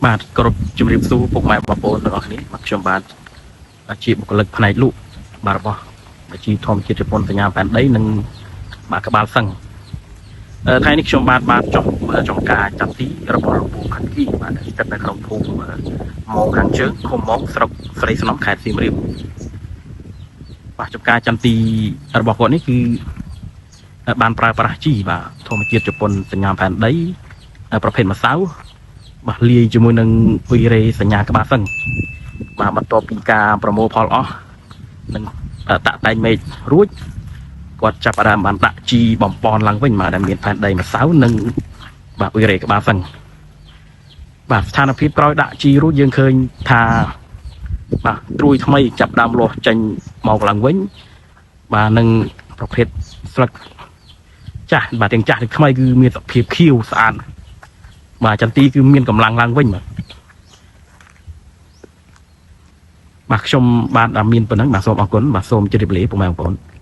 បាទគោរពជំរាបសួរពុកម៉ែបងប្អូនទាំងអស់គ្នាបាទខ្ញុំបាទជាបុគ្គលិកផ្នែកលក់បាទរបស់បញ្ជីធម្មជាតិជប៉ុនសញ្ញាផែនដីនិងបាទក្បាលសឹងអឺថ្ងៃនេះខ្ញុំបាទបាទចុះមើលចំការចាប់ទីរបស់លោកពូខាន់គីបាទដែលស្ថិតនៅក្នុងភូមិមងខាងជើងឃុំមងស្រុកស្រីស្នំខេត្តសៀមរាបបាទចំការចាំទីរបស់គាត់នេះគឺបានប្រើប្រាស់ជីបាទធម្មជាតិជប៉ុនសញ្ញាផែនដីប្រភេទម្សៅ បាទលាយជាមួយនឹងអ៊ុយរេសញ្ញាក្បាលសឹងបាទបន្ទាប់ពីការប្រមូលផលអស់និងតាក់តែងមេឃរួចគាត់ចាប់ផ្ដើមបានដាក់ជីបំពន់ឡើងវិញបាទដែលមានផែនដីម្សៅនិងបាទអ៊ុយរេក្បាលសឹងបាទស្ថានភាពក្រោយដាក់ជីរួចយើងឃើញថាបាទត្រួយថ្មីចាប់ផ្ដើមលាស់ចេញមកឡើងវិញបាទនឹងប្រភេទស្លឹកចាស់បាទទាំងចាស់ទាំងថ្មីគឺមានសភាពខៀវស្អាត បាទចន្ទីគឺមានកម្លាំងឡើងវិញបាទបាទខ្ញុំបាទមានប៉ុណ្ណឹងបាទសូមអរគុណបាទសូមជម្រាបលាពុកម៉ែបងប្អូន។